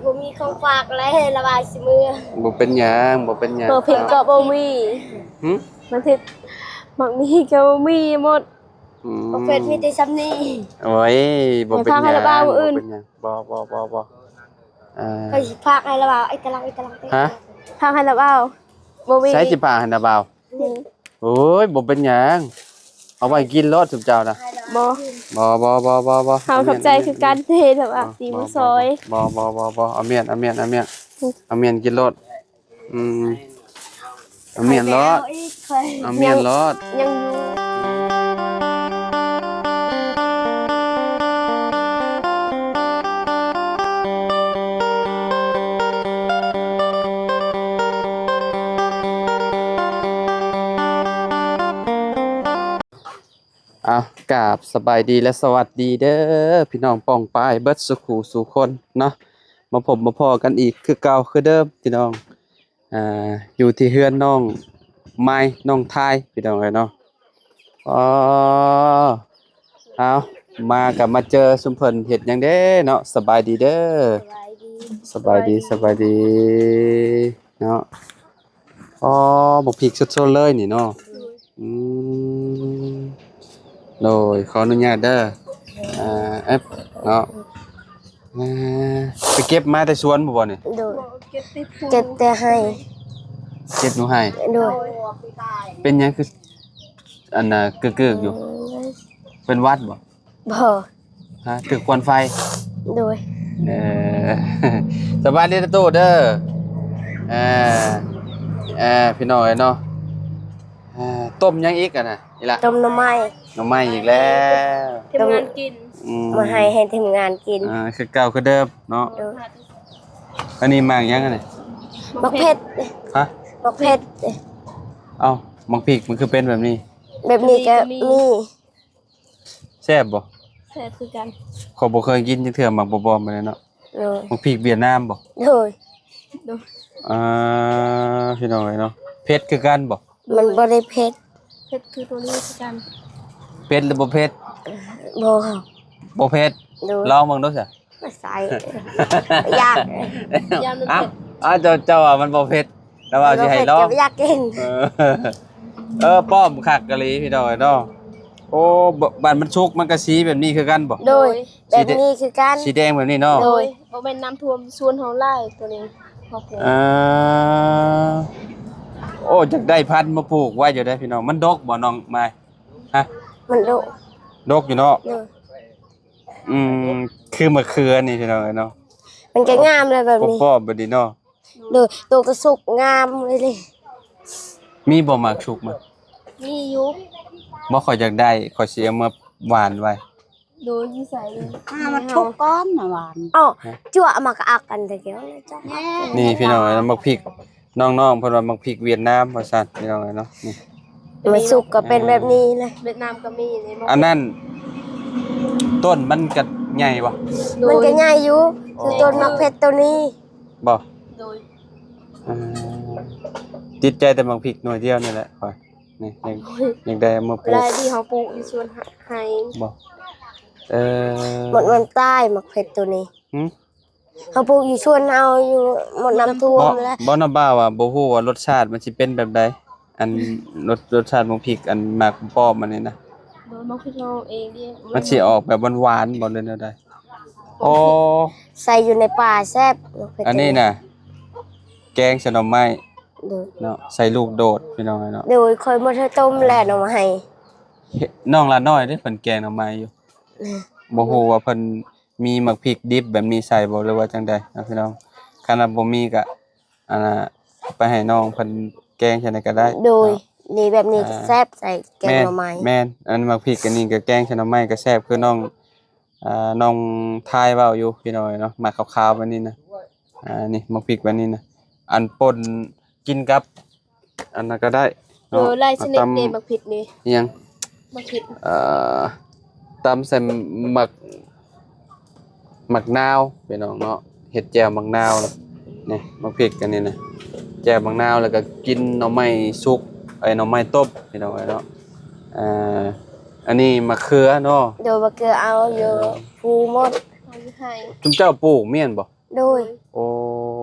ບໍ່ມີຂອງຝາກແລ້ວ ລະວ່າຊິເມືອ. ບໍ່ເປັນຫຍັງ ບໍ່ເປັນຫຍັງ. ໝາກເຜັດກໍບໍ່ມີ. ຫຶ? ໝາກເຜັດ ໝາກມີກໍບໍ່ມີໝົດ. ອືມ ໝາກເຜັດມີແຕ່ຊ່ຳນີ້. ໂອ້ຍ ບໍ່ເປັນຫຍັງ ໃຫ້ຝາກໃຫ້ລະບ່າວມື້ອື່ນ. ບໍ່ເປັນຫຍັງ ບໍ່ ບໍ່ ບໍ່ ບໍ່. ເອີ ຂ້ອຍຊິຝາກໃຫ້ລະບ່າວ ໄອ້ຕະລັງ ໄອ້ຕະລັງ. ຮະ? ຝາກໃຫ້ລະບ່າວ. ບໍ່ມີ. ໃສຊິຝາກໃຫ້ລະບ່າວ? ອືມ ໂອ້ຍ ບໍ່ເປັນຫຍັງ ເອົາໄວ້ກິນໂລດຊຸມເຈົ້ານະ. ບໍ່ ບໍ່ ບໍ່ ບໍ່ ບໍ່ ບໍ່. ເຮົາຂອບໃຈຄືກັນເດ້ ແບບວ່າຕີມືຊ່ອຍ. ບໍ່ ບໍ່ ບໍ່ ບໍ່ ເອົາມ້ຽນ ເອົາມ້ຽນ ເອົາມ້ຽນ ອືມ ເອົາມ້ຽນກິນໂລດ. ອືມ ເອົາມ້ຽນໂລດ ຂ້ອຍ ເອົາມ້ຽນໂລດ ຍັງຢູ່. ອ້າວ ກາບສະບາຍດີ ແລະ ສະຫວັດດີເດີ ພີ່ນ້ອງປ້ອງປາຍເບິດສູ່ຄູ່ສູ່ຄົນເນາະ. ມາພົບມາພໍ້ກັນອີກຄືເກົ່າຄືເດີມ ພີ່ນ້ອງ. ອ່າ ຢູ່ທີ່ເຮືອນນ້ອງມາຍ ນ້ອງທາຍ ພີ່ນ້ອງເອີຍເນາະ. ອໍ ເອົາ ມາກໍມາເຈີຊຸມເພິ່ນເຮັດຫຍັງເດ້ເນາະ. ສະບາຍດີເດີ ສະບາຍດີ ສະບາຍດີ ສະບາຍດີເນາະ. ອໍ ບັກພິກສົດໆເລີຍນີ້ເນາະ. ອືມ ໂດຍ ຂໍອະນຸຍາດເດີ. ອ່າ ເອັບ ເນາະ. ອ່າ ໄປເກັບມາແຕ່ສວນບໍ່ ບໍ່ນີ້? ໂດຍ ເກັບແຕ່ໄຮ່ ເກັບຢູ່ໄຮ່. ໂດຍ ເປັນຫຍັງຄື ອັນນ່າ ກຶກໆຢູ່? ເປັນຫວັດບໍ່? ບໍ່. ຮະ? ຖືກຄວັນໄຟ? ໂດຍ. ເອີ ສະບາຍດີເດີຕູ້ເດີ. ເອີ ເອີ ພີ່ນ້ອງເອີຍເນາະ. ອ່າ ຕົ້ມຫຍັງອີກຫັ້ນນະ ອີ່ຫຼ້າ? ຕົ້ມໜໍ່ໄມ້. ໜໍ່ໄມ້ອີກແລ້ວ. ທີມງານກິນ. ອືມ ມາໃຫ້ ໃຫ້ທີມງານກິນ. ອ່າ ຄືເກົ່າຄືເດີມເນາະ. ໂດຍ. ອັນນີ້ໝາກຫຍັງອັນນີ້? ໝາກເຜັດ. ຮະ? ໝາກເຜັດ. ເອົ້າ ໝາກພິກມັນຄືເປັນແບບນີ້? ແບບນີ້ກໍມີ. ແຊບບໍ່? ແຊບຄືກັນ. ຂ້ອຍບໍ່ເຄີຍກິນຈັກເທື່ອ ໝາກບອມໆແບບນີ້ເນາະ. ໂດຍ. ໝາກພິກຫວຽດນາມບໍ່? ໂດຍ. ໂດຍ. ອ່າ ພີ່ນ້ອງເອີຍເນາະ ເຜັດຄືກັນບໍ່? ມັນບໍ່ໄດ້ເຜັດ. ເຜັດຄືໂຕນີ້ຄືກັນ. ເຜັດຫຼືບໍ່ເຜັດ? ບໍ່ ບໍ່ເຜັດ. ໂດຍ. ລອງເບິ່ງດູຊະ. ໃສ່ ຢາກ ຢ້ານມັນເຜັດ. ອ້າວ ເຈົ້າ ເຈົ້າວ່າມັນບໍ່ເຜັດ ແຕ່ວ່າຊິໃຫ້ລອງ ຢາກກິນ. ເອີ ເອີ ປ້ອມຄັກອີ່ຫຼີພີ່ນ້ອງເອີຍເນາະ. ໂອ້ ບ- ບາດມັນສຸກມັນກໍສີແບບນີ້ຄືກັນບໍ່? ໂດຍ. ແບບນີ້ຄືກັນ. ສີແດງແບບນີ້ເນາະ. ໂດຍ. ບໍ່ແມ່ນນ້ຳຖ້ວມສວນເຮົາຫຼາຍໂຕນີ້. ເອີ ໂອ້ ຢາກໄດ້ພັນມາປູກໄວ້ຢູ່ເດ້ພີ່ນ້ອງ. ມັນດົກບໍ່ນ້ອງມາຍ? ຮະ? ມັນດົກ. ດົກຢູ່ເນາະ. ໂດຍ. ອືມ ຄືມະເຂືອນີ້ພີ່ນ້ອງເອີຍເນາະ. ມັນກໍງາມແລ້ວແບບນີ້ ປອບໆແບບນີ້ເນາະ. ໂດຍ. ໂຕກໍສຸກງາມເລີຍ. ມີບໍ່ໝາກສຸກມາ? ມີຢູ່. ບໍ່ ຂ້ອຍຢາກໄດ້ ຂ້ອຍຊິເອົາມາຫວານໄວ້. ໂດຍ. ຢູ່ໃສ? ອ່າ ມັນສຸກກ່ອນນະຫວານ. ເອົ້າ ຈົວເອົາມາກະອັກອັນຕະກີ້. ນີ້ພີ່ນ້ອງເອີຍ ໝາກພິກ ນ້ອງໆເພິ່ນວ່າໝາກພິກຫວຽດນາມວ່າຊັ້ນ ພີ່ນ້ອງເອີຍເນາະ. ນີ້ ມັນສຸກກໍເປັນແບບນີ້ແຫຼະ. ຫວຽດນາມກໍມີນີ້. ອັນນັ້ນຕົ້ນມັນກໍໃຫຍ່ບໍ່? ໂດຍ. ມັນກໍໃຫຍ່ຢູ່ ຄືຕົ້ນໝາກເຜັດໂຕນີ້. ບໍ່? ໂດຍ. ເອີ ຕິດໃຈແຕ່ໝາກພິກໜ່ວຍດຽວນີ້ແຫຼະຂ້ອຍ. ນີ້ ຢາກ ຢາກໄດ້ເອົາມາປູກ. ລາຍດີເຮົາປູກຢູ່ສວນໄຮ່. ບໍ່? ເອີ ໝົດມັນຕາຍໝາກເຜັດໂຕນີ້. ຫື? ເຮົາປູກຢູ່ສວນເຮົາຢູ່ ໝົດນ້ຳຖ້ວມແລ້ວ. ບໍ່ ນ້ອງບ່າວວ່າບໍ່ຮູ້ວ່າລົດຊາດມັນຊິເປັນແບບໃດ? ອັນ ລົດ ລົດຊາດໝາກພິກ ອັນໝາກປ້ອມອັນນີ້ນະ. ໂດຍ. ໝາກພິກເຮົາເອງເດ້. ມັນຊິອອກແບບຫວານໆບໍ່ ຫຼືແນວໃດ? ໂອ້ ໃສ່ຢູ່ໃນປ່າແຊບ. ອັນນີ້ນະ ແກງໃສ່ໜໍ່ໄມ້. ໂດຍ. ເນາະ ໃສ່ລູກໂດດ ພີ່ນ້ອງເອີຍເນາະ. ໂດຍ. ຂ້ອຍບໍ່ໄດ້ຕົ້ມແຫຼະໜໍ່ໄມ້. ເຮັດ ນ້ອງຫຼານ້ອຍເດ້ ເພິ່ນແກງໜໍ່ໄມ້ຢູ່. ເອີ ບໍ່ຮູ້ວ່າເພິ່ນມີໝາກພິກດິບແບບນີ້ໃສ່ບໍ່ ຫຼືວ່າຈັ່ງໃດເນາະພີ່ນ້ອງ. ຄັນວ່າບໍ່ມີກະ ອັນນ່າ ໄປໃຫ້ນ້ອງເພິ່ນແກງຈັ່ງໃດກໍໄດ້. ໂດຍ. ເນາະ ນີ້ແບບນີ້ ອ່າ ແຊບໃສ່ແກງໜໍ່ໄມ້. ແມ່ນ ແມ່ນ. ອັນໝາກພິກອັນນີ້ກໍແກງໃສ່ໜໍ່ໄມ້ກໍແຊບ ຄືນ້ອງ ອ່າ ນ້ອງທາຍເວົ້າຢູ່ພີ່ນ້ອງເນາະ. ໝາກຂາວໆແບບນີ້ນະ. ອ່າ ນີ້ໝາກພິກແບບນີ້ນະ ອັນປົ່ນກິນກັບອັນນັ້ນກໍໄດ້ເນາະ. ເອີ ຫຼາຍຊະນິດເດ້ໝາກພິກນີ້. ອີ່ຫຍັງ? ໝາກພິກ ເອີ ຕຳໃສ່ໝາກ ໝາກນາວພີ່ນ້ອງເນາະ. ເຮັດແຈ່ວໝາກນາວ. ນີ້ໝາກພິກອັນນີ້ນະ ແຈ່ວໝາກນາວ ແລ້ວກໍກິນໜໍ່ໄມ້ສຸກ ເອີ ໜໍ່ໄມ້ຕົ້ມພີ່ນ້ອງເນາະ. ອ່າ ອັນນີ້ໝາກເຂືອເນາະ. ໂດຍ. ໝາກເຂືອເອົາຢູ່ພູໝົດ. ເອົາຢູ່ໄຮ່. ຊຸມເຈົ້າປູກແມ່ນບໍ່? ໂດຍ. ໂອ້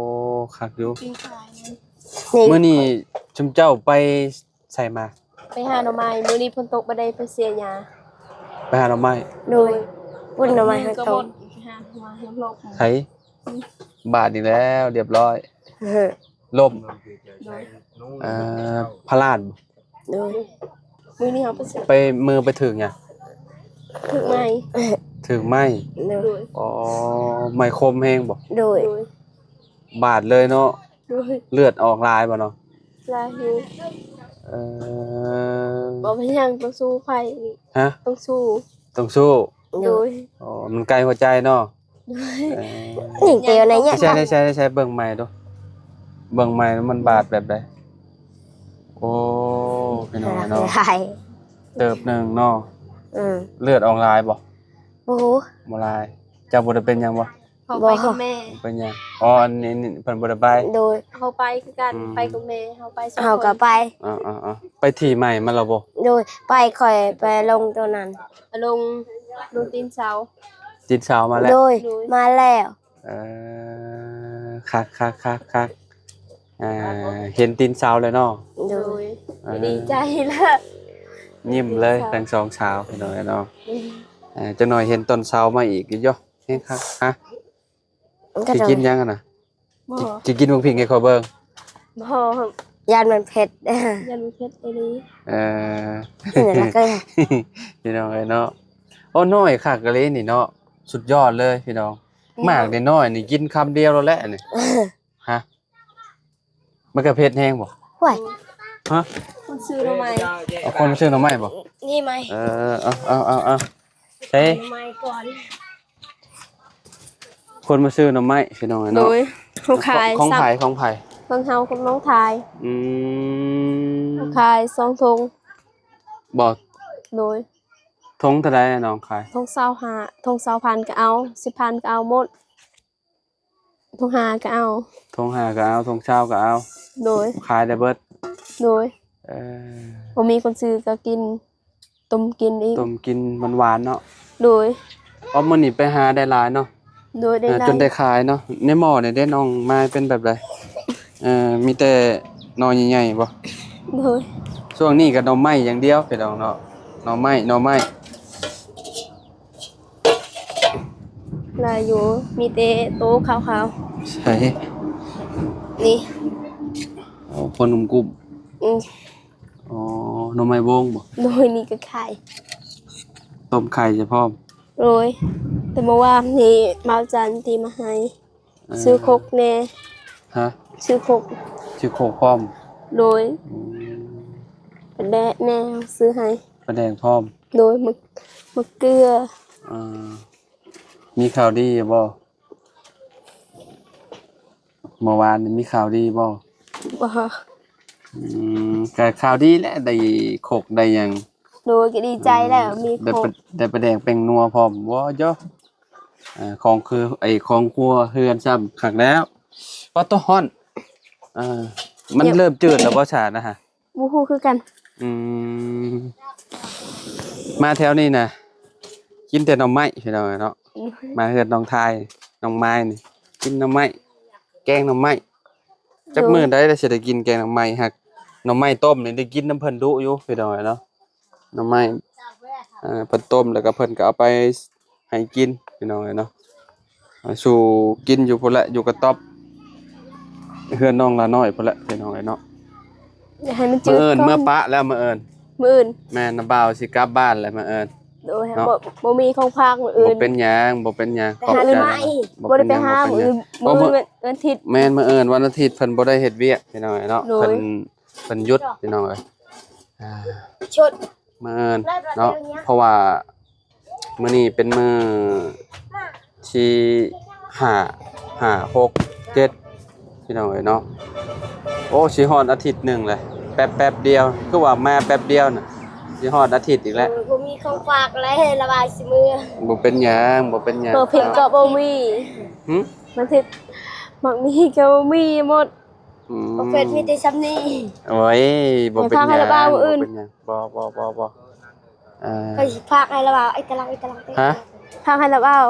ຄັກຢູ່. ນີ້ ມື້ນີ້ຊຸມເຈົ້າໄປໃສມາ? ໄປຫາໜໍ່ໄມ້. ມື້ນີ້ຝົນຕົກບໍ່ໄດ້ໄປເສຍຫຍ້າ. ໄປຫາໜໍ່ໄມ້. ໂດຍ. ພຸ້ນໜໍ່ໄມ້ເຮົາຕົກ. ໄສ? ບາດອີກແລ້ວ ຮຽບຮ້ອຍ. ລົ້ມ. ໂດຍ. ເອີ ພະລາດ. ໂດຍ. ມື້ນີ້ເຮົາໄປໃສ? ໄປ ມືໄປຖືກຫຍັງ? ຖືກໄມ້. ຖືກໄມ້. ໂດຍ. ອໍ ໄມ້ຄົມແຮງບໍ່? ໂດຍ. ໂດຍ. ບາດເລີຍເນາະ. ໂດຍ. ເລືອດອອກຫຼາຍບໍ່ເນາະ? ຫຼາຍຢູ່. ເອີ ບໍ່ເປັນຫຍັງ ຕ້ອງສູ້ໄຟ. ຮະ? ຕ້ອງສູ້. ຕ້ອງສູ້. ໂດຍ. ອໍ ມັນໃກ້ຫົວໃຈເນາະ. ໂດຍ. ເອີ ນີ້ເຕີນະ ໃຊ້ ໃຊ້ ໃຊ້ ໃຊ້ເບິ່ງໄມ້ດູ ເບິ່ງໄມ້ມັນບາດແບບໃດ? ໂອ້ ພີ່ນ້ອງເນາະ ຫຼາຍເຕີບໜຶ່ງເນາະ. ອືມ ເລືອດອອກຫຼາຍບໍ່? ບໍ່ ບໍ່ຫຼາຍ. ເຈົ້າບໍ່ໄດ້ເປັນຫຍັງບໍ່? ເຮົາໄປກັບແມ່. ບໍ່ເປັນຫຍັງ. ອໍ ອັນນີ້ ນີ້ເພິ່ນບໍ່ໄດ້ໄປ. ໂດຍ. ເຮົາໄປຄືກັນ. ອືມ ໄປກັບແມ່. ເຮົາໄປສອງຄົນ. ເຮົາກໍໄປ. ເອີໆໆ ໄປທີ່ໃໝ່ມາແລ້ວບໍ່? ໂດຍ. ໄປ ຂ້ອຍໄປລົງຕົວນັ້ນ ລົງ ລົງຕີນເສົາ. ຕີນເສົາມາແລ້ວ. ໂດຍ. ໂດຍ. ມາແລ້ວ. ເອີ ຄັກໆໆໆ ອ່າ ເຫັນຕີນເສົາແລ້ວເນາະ. ໂດຍ. ເອີ ດີໃຈລະ ຍິ້ມເລີຍທັງສອງສາວພີ່ນ້ອງເນາະ. ອືມ ເອີ ຈັກໜ້ອຍເຫັນຕົ້ນເສົາມາອີກຢູ່. ເຮັດຄັກ. ຮະ? ຊິກິນຫຍັງຫັ້ນນະ? ບໍ່ ຊິ ຊິກິນບັກພິກໃຫ້ຂ້ອຍເບິ່ງ. ບໍ່ ຢ້ານມັນເຜັດ. ຢ້ານມັນເຜັດອີ່ຫຼີ. ເອີ ພີ່ນ້ອງເອີຍເນາະ. ໂອ້ ນ້ອຍຄັກອີ່ຫຼີນີ້ເນາະ. ສຸດຍອດເລີຍພີ່ນ້ອງ. ໝາກນ້ອຍໆນີ້ກິນຄຳດຽວໂລດແຫຼະນີ້. ຮະ? ມັນກະເຜັດແຮງບໍ່? ຫ້ວຍ ຮະ? ຄົນຊື້ໜໍ່ໄມ້. ເອົາ ຄົນຊື້ໜໍ່ໄມ້ບໍ່? ນີ້ໄມ້. ເອີ ເອົາໆໆ ໃສ່ໜໍ່ໄມ້ກ່ອນ. ຄົນມາຊື້ໜໍ່ໄມ້ພີ່ນ້ອງເອີຍເນາະ. ໂດຍ. ເຮົາຂາຍ ຂອງໃຜ? ຂອງໃຜ? ຂອງເຮົາກັບນ້ອງທາຍ. ອືມ ເຮົາຂາຍສອງຖົງບໍ່? ໂດຍ. ຖົງເທົ່າໃດນ້ອງຂາຍ? ຖົງຊາວຫ້າ ຖົງຊາວພັນກໍເອົາ ສິບພັນກໍເອົາໝົດ. ຖົງຫ້າກໍເອົາ ຖົງຫ້າກໍເອົາ ຖົງຊາວກໍເອົາ. ໂດຍ. ຂາຍໄດ້ເບິດ. ໂດຍ. ເອີ ບໍ່ມີຄົນຊື້ກໍກິນ ຕົ້ມກິນອີກ ຕົ້ມກິນຫວານໆເນາະ. ໂດຍ. ເພາະມື້ນີ້ໄປຫາໄດ້ຫຼາຍເນາະ. ໂດຍ. ໄດ້ຫຼາຍ ຈົນໄດ້ຂາຍເນາະ. ໃນໝໍ້ນີ້ເດ້ນ້ອງມາຍເປັນແບບໃດ? ເອີ ມີແຕ່ໜໍ່ໃຫຍ່ໆບໍ່? ໂດຍ. ຊ່ວງນີ້ກໍໜໍ່ໄມ້ຢ່າງດຽວພີ່ນ້ອງເນາະ. ໜໍ່ໄມ້ ໜໍ່ໄມ້. ຫຼາຍຢູ່ ມີແຕ່ໂຕຂາວໆ. ໃສ? ນີ້. ອໍ ຄົນໜຸ່ມກຸ້ມ. ອືມ. ອໍ ໜໍ່ໄມ້ວົງບໍ່? ໂດຍ. ນີ້ກໍຂາຍ ຕົ້ມໄຂ່ໃສ່ພ້ອມ. ໂດຍ. ແຕ່ເມື່ອວານນີ້ບ່າວຈັນຕີມາໃຫ້. ເອີ ຊື້ຄົກແດ່. ຮະ? ຊື້ຄົກ ຊື້ຄົກພ້ອມ. ໂດຍ. ອືມ. ປາແດກແດ່ຊື້ໃຫ້ ປາແດກພ້ອມ. ໂດຍ. ໝາກ ໝາກເກືອ. ເອີ ມີຂ່າວດີຢູ່ບໍ່? ເມື່ອວານນີ້ມີຂ່າວດີບໍ່? ບໍ່. ອືມ ກະຂ່າວດີແຫຼະ ໄດ້ຄົກໄດ້ຫຍັງ. ໂດຍ. ກະດີໃຈແລ້ວ ອືມ ມີຄົກ ໄດ້ປາ ໄດ້ປາແດກແປ້ງນົວພ້ອມ. ບໍ່ເຈົ້າ ເອີ ຂອງຄື ໄອ້ ຂອງຄົວເຮືອນຊ້ຳຄັກແລ້ວ. ປາໂຕ ຮ້ອນ. ເອີ ມັນເລີ່ມຈືດແລ້ວບໍ່ຊານະ? ບໍ່ຮູ້ຄືກັນ. ອືມ ມາແຖວນີ້ນະ ກິນແຕ່ໜໍ່ໄມ້ພີ່ນ້ອງເນາະ. ອືມ ມາເຮືອນນ້ອງທາຍ ນ້ອງມາຍນີ້ ກິນໜໍ່ໄມ້ ແກງໜໍ່ໄມ້. ຈັກມື້ໃດລະຊິໄດ້ກິນແກງໜໍ່ໄມ້. ຫາກໜໍ່ໄມ້ຕົ້ມນີ້ໄດ້ກິນນຳເພິ່ນດຸຢູ່ພີ່ນ້ອງເນາະ. ໜໍ່ໄມ້ ເອີ ເພິ່ນຕົ້ມແລ້ວກໍເພິ່ນກໍເອົາໄປໃຫ້ກິນພີ່ນ້ອງເອີຍເນາະ. ສູ່ກິນຢູ່ພຸ້ນແຫຼະ ຢູ່ກະຕ໊ອບ ເຮືອນນ້ອງຫຼ້ານ້ອຍພຸ້ນແຫຼະພີ່ນ້ອງເອີຍເນາະ. ຢ່າໃຫ້ມັນຈືດ. ມື້ອື່ນເມືອປະແລ້ວ ມື້ອື່ນ. ມື້ອື່ນ. ແມ່ນ ນ້າບ່າວຊິກັບບ້ານແລ້ວມື້ອື່ນ. ໂດຍ. ເນາະ ບໍ່ ບໍ່ມີຂອງຝາກມື້ອື່ນ. ບໍ່ເປັນຫຍັງ ບໍ່ເປັນຫຍັງ. ຂອບໃຈ. ບໍ່ໄດ້ໄປຫາມື້ອື່ນ. ມື້ອື່ນວັນອາທິດ. ແມ່ນ ມື້ອື່ນວັນອາທິດ ເພິ່ນບໍ່ໄດ້ເຮັດວຽກພີ່ນ້ອງເນາະ. ໂດຍ. ເພິ່ນ ເພິ່ນຢຸດພີ່ນ້ອງເອີຍ. ອ່າ ມື້ອື່ນເນາະ ເພາະວ່າມື້ນີ້ເປັນມື້ທີຫ້າ ຫ້າ ຫົກ ເຈັດ ພີ່ນ້ອງເອີຍເນາະ. ໂອ້ ຊິຮອດອາທິດໜຶ່ງແຫຼະ ແປັບໆດຽວ ຄືວ່າມາແປັບດຽວນະ ຊິຮອດອາທິດອີກແລ້ວ. ເອີ ບໍ່ມີຂອງຝາກແລ້ວ ລະວ່າຊິເມືອ. ບໍ່ເປັນຫຍັງ ບໍ່ເປັນຫຍັງ. ໝາກເຜັດກໍບໍ່ມີ. ຫຶ? ໝາກເຜັດ ໝາກມີກໍບໍ່ມີໝົດ. ອືມ ເຜັດມີແຕ່ຊ່ຳນີ້. ໂອ້ຍ ບໍ່ເປັນຫຍັງ ບໍ່ເປັນຫຍັງ. ບໍ່ ບໍ່ ບໍ່ ບໍ່. ເອີ ຂ້ອຍຊິຝາກໃຫ້ລະບ່າວ ໄອ້ຕະລັງ ໄອ້ຕະລັງ. ຮະ? ຝາກໃຫ້ລະບ່າວ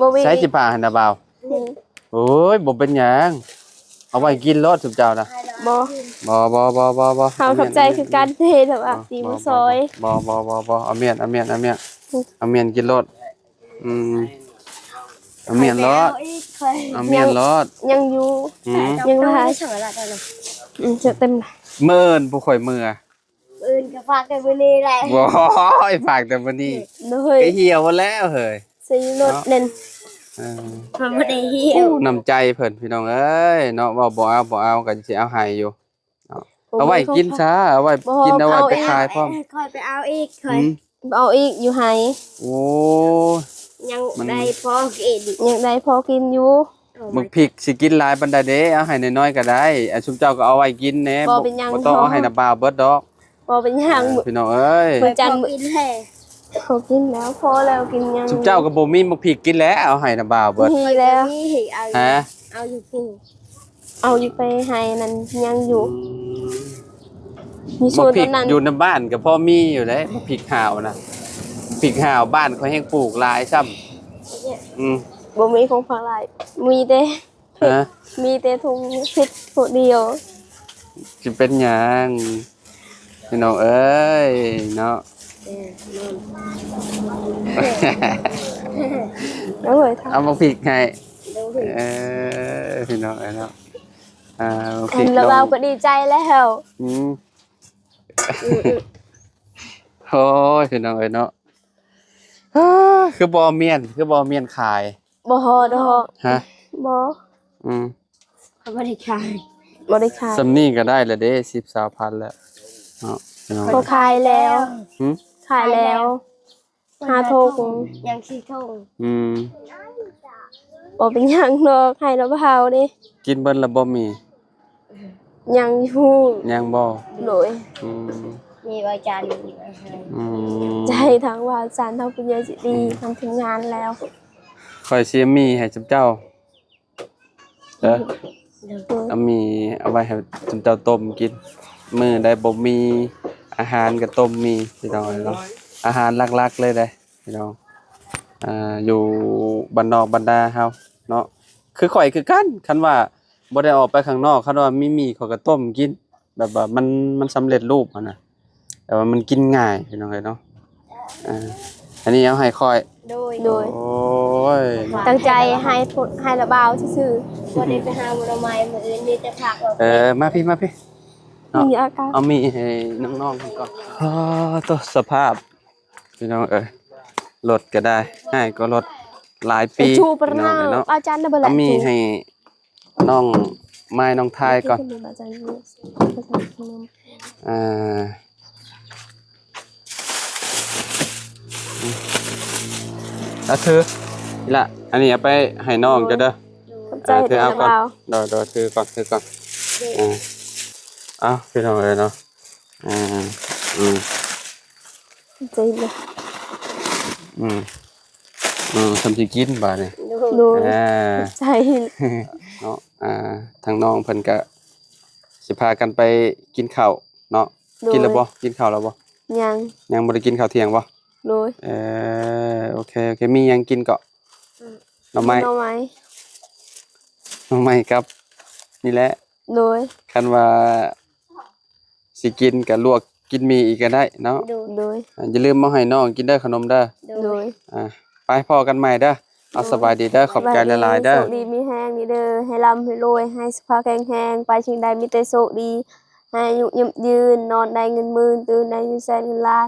ບໍ່ມີ. ໃສຊິຝາກໃຫ້ລະບ່າວ? ອືມ ໂອ້ຍ ບໍ່ເປັນຫຍັງ. ເອົາໄວ້ກິນໂລດຊຸມເຈົ້ານະ. ບໍ່ ບໍ່ ບໍ່ ບໍ່ ບໍ່ ເຮົາຂອບໃຈຄືກັນເດ້ ແຕ່ວ່າຕີມາຊອຍ. ບໍ່ ບໍ່ ບໍ່ ບໍ່ ເອົາມ້ຽນ ເອົາມ້ຽນ ເອົາມ້ຽນ ເອົາມ້ຽນກິນໂລດ. ອືມ ເອົາມ້ຽນໂລດ ເອົາມ້ຽນໂລດ. ຍັງຢູ່ ອືມ ຍັງຫຼາຍ. ອືມ ຈະເຕັມ. ມື້ອື່ນຜູ້ຂ້ອຍເມືອ ມື້ອື່ນກໍຝາກແຕ່ມື້ນີ້ແຫຼະ. ໂອ້ຍ ຝາກແຕ່ມື້ນີ້. ໂດຍ ໄປຫ່ຽວແລ້ວເຮີ້ຍ ໃສ່ລົດນັ້ນ. ເອີ ມັນບໍ່ໄດ້ຫ່ຽວ. ໂອ້ ນ້ຳໃຈເພິ່ນ ພີ່ນ້ອງເອີຍເນາະ. ເວົ້າບໍ່ເອົາ ບໍ່ເອົາ ກໍຊິເອົາໃຫ້ຢູ່ເນາະ. ເອົາໄວ້ກິນຊະ ເອົາໄວ້ກິນ ເອົາໄວ້ໄປຂາຍພ້ອມ. ຂ້ອຍໄປເອົາອີກ ຂ້ອຍ ເອົາອີກຢູ່ໄຮ່. ໂອ້ ຍັງໄດ້ພໍກິນ ຍັງໄດ້ພໍກິນຢູ່. ໝາກພິກຊິກິນຫຼາຍປານໃດເດ້ ເອົາໃຫ້ນ້ອຍໆກໍໄດ້. ອັນຊຸມເຈົ້າກໍເອົາໄວ້ກິນແດ່ ບໍ່ເປັນຫຍັງ ບໍ່ຕ້ອງເອົາໃຫ້ນ້າບ່າວເບິດດອກ. ບໍ່ເປັນຫຍັງ ພີ່ນ້ອງເອີຍ ເພິ່ນຈັນກິນແທ້. ເຂົາກິນແລ້ວ ພໍແລ້ວ ກິນຫຍັງ. ຊຸມເຈົ້າກໍບໍ່ມີໝາກພິກກິນແລ້ວ ເອົາໃຫ້ນ້າບ່າວເບິດ. ມີແລ້ວ ຮະ ເອົາຢູ່ພຸ້ນ ເອົາຢູ່ໄປໃຫ້ນັ້ນຍັງຢູ່. ອືມ ມີສວນ ໝາກພິກຢູ່ນຳບ້ານກໍພໍມີຢູ່ແຫຼະ ໝາກພິກຫາວນະ. ພິກຫາວບ້ານຂ້ອຍແຮ່ງປູກຫຼາຍຊ້ຳ. ອືມ ບໍ່ມີຂອງຝາກຫຼາຍ ມີແຕ່ ຮະ ມີແຕ່ຖົງເຜັດຜູ້ດຽວ. ຊິເປັນຫຍັງ ພີ່ນ້ອງເອີຍເນາະ. ເອີ ເອົາໝາກພິກໃຫ້. ເອີ ພີ່ນ້ອງເອີຍເນາະ. ອ່າ ໝາກພິກ ລາວກໍດີໃຈແລ້ວ. ອືມ ໂອ້ຍ ພີ່ນ້ອງເອີຍເນາະ. ຄືບໍ່ເອົາມ້ຽນ ຄືບໍ່ເອົາມ້ຽນຂາຍ? ບໍ່ຮອດດອກ. ຮະ? ບໍ່. ອືມ ເຂົາບໍ່ໄດ້ຂາຍ ບໍ່ໄດ້ຂາຍ. ສ່ຳນີ້ກໍໄດ້ລະເດ້ ສິບ ຊາວພັນແລ້ວເນາະ ພີ່ນ້ອງ. ບໍ່ຂາຍແລ້ວ. ຫື? ຂາຍແລ້ວ ຫ້າຖົງ ຍັງສີ່ຖົງ. ອືມ ບໍ່ເປັນຫຍັງດອກ ໃຫ້ລະເບົາເດ້. ກິນເບິດລະບໍ່ມີ? ຍັງຢູ່. ຍັງບໍ່? ໂດຍ. ອືມ ມີວ່າຈານ ອືມ ໃຈທາງວ່າຈານທາງຜູ້ໃຫຍ່ໃຈດີ ອືມ ທາງທີມງານແລ້ວ. ຂ້ອຍຊິມີໃຫ້ຊຸມເຈົ້າເດີ ໂດຍ ເອົາມີເອົາໄວ້ໃຫ້ຊຸມເຈົ້າຕົ້ມກິນ. ມື້ໃດບໍ່ມີອາຫານກໍຕົ້ມມີ ພີ່ນ້ອງເນາະ. ອາຫານຫຼັກໆເລີຍເດ້ ພີ່ນ້ອງ ອ່າ ຢູ່ບ້ານນອກບ້ານນາເຮົາເນາະ. ຄືຂ້ອຍຄືກັນ ຄັນວ່າບໍ່ໄດ້ອອກໄປຂ້າງນອກ ຄັນວ່າມີໝີ່ ຂ້ອຍກໍຕົ້ມກິນ ແບບວ່າມັນ ມັນສຳເລັດຮູບຫັ້ນນະ ແຕ່ວ່າມັນກິນງ່າຍ ພີ່ນ້ອງເອີຍເນາະ. ອ່າ ອັນນີ້ເອົາໃຫ້ຂ້ອຍ. ໂດຍ ໂດຍ ໂອ້ຍ ຕັ້ງໃຈໃຫ້ ໃຫ້ລະເບົາຊື່ໆ. ບໍ່ໄດ້ໄປຫາໜໍ່ໄມ້ ມື້ອື່ນມີແຕ່ຜັກ. ເອີ ມາພີ້ ມາພີ້ເນາະ. ເອົາມີໃຫ້ນ້ອງໆເພິ່ນກ່ອນ. ອໍ ໂຕ ສະພາບ ພີ່ນ້ອງເອີຍ ລົດກໍໄດ້ ໃຫ້ກໍລົດຫຼາຍປີ ພີ່ນ້ອງເອີຍເນາະ. ເອົາມີໃຫ້ນ້ອງໄມ້ນ້ອງທາຍກ່ອນ. ອ່າ ເອົາຖື ນີ້ລະ ອັນນີ້ເອົາໄປໃຫ້ນ້ອງເຈົ້າເດີ. ຂອບໃຈ ເອີ ຖືເອົາກ່ອນ. ໂດຍ ໂດຍ ຖືກ່ອນ ຖືກ່ອນ. ອ່າ ເອົາ ພີ່ນ້ອງເອີຍເນາະ. ອ່າ ອືມ ໃຈເລີຍ. ອືມ ອືມ ຊ່ຳຊິກິນບາດນີ້. ໂດຍ ອ່າ ໃຈເນາະ. ອ່າ ທາງນ້ອງເພິ່ນກະຊິພາກັນໄປກິນເຂົ້າເນາະ. ໂດຍ ກິນແລ້ວບໍ່? ກິນເຂົ້າແລ້ວບໍ່? ຍັງ ຍັງບໍ່ໄດ້ກິນເຂົ້າທ່ຽງບໍ່? ໂດຍ ເອີ ໂອເຄ ໂອເຄ. ມີຫຍັງກິນເກາະ? ໜໍ່ໄມ້ ໜໍ່ໄມ້ ໜໍ່ໄມ້ກັບນີ້ແຫຼະ. ໂດຍ ຄັນວ່າຊິກິນກໍລວກກິນໝີ່ອີກກໍໄດ້ເນາະ. ໂດຍ ໂດຍ ອ່າ ຢ່າລືມມາໃຫ້ນ້ອງກິນເດີ ຂະໜົມເດີ. ໂດຍ ໂດຍ ອ່າ ໄປພໍ້ກັນໃໝ່ເດີ. ເອົາ ສະບາຍດີເດີ ຂອບໃຈຫຼາຍໆເດີ. ໂຊກດີມີແຮງນີ້ເດີ ໃຫ້ລ່ຳໃຫ້ລວຍ ໃຫ້ສຸຂະແຂງແຮງ ໄປສິ່ງໃດມີແຕ່ໂຊກດີ ໃຫ້ອາຍຸຍືນຍືນ ນອນໄດ້ເງິນໝື່ນ ຕື່ນໄດ້ເງິນແສນເງິນລ້ານ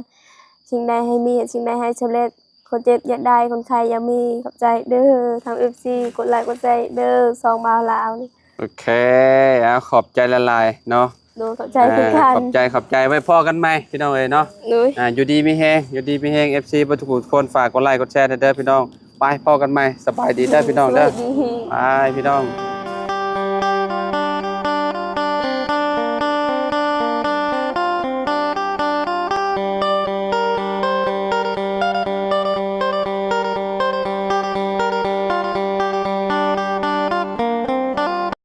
ສິ່ງໃດໃຫ້ມີ ເຮັດສິ່ງໃດໃຫ້ສຳເລັດ ຄົນເຈັບຢ່າໄດ້ ຄົນໄຂ້ຢ່າມີ. ຂອບໃຈເດີ ທາງເອັຟຊີ ກົດໄລກົດແຊເດີ ຊ່ອງບ່າວລາວນີ້. ໂອເຄ ເອົາ ຂອບໃຈຫຼາຍໆເນາະ. ໂດຍ ຂອບໃຈຄືກັນ. ຂອບໃຈ ຂອບໃຈ. ໄວ້ພໍ້ກັນໃໝ່ ພີ່ນ້ອງເອີຍເນາະ. ໂດຍ ອ່າ ຢູ່ດີມີແຮງ ຢູ່ດີມີແຮງ ເອັຟຊີ ເບິດທຸກຄົນ. ຝາກກົດໄລກົດແຊແດ່ເດີພີ່ນ້ອງ. ໄປພໍ້ກັນໃໝ່. ສະບາຍດີເດີພີ່ນ້ອງເດີ. ສະບາຍດີ. ໄປພີ່ນ້ອງ.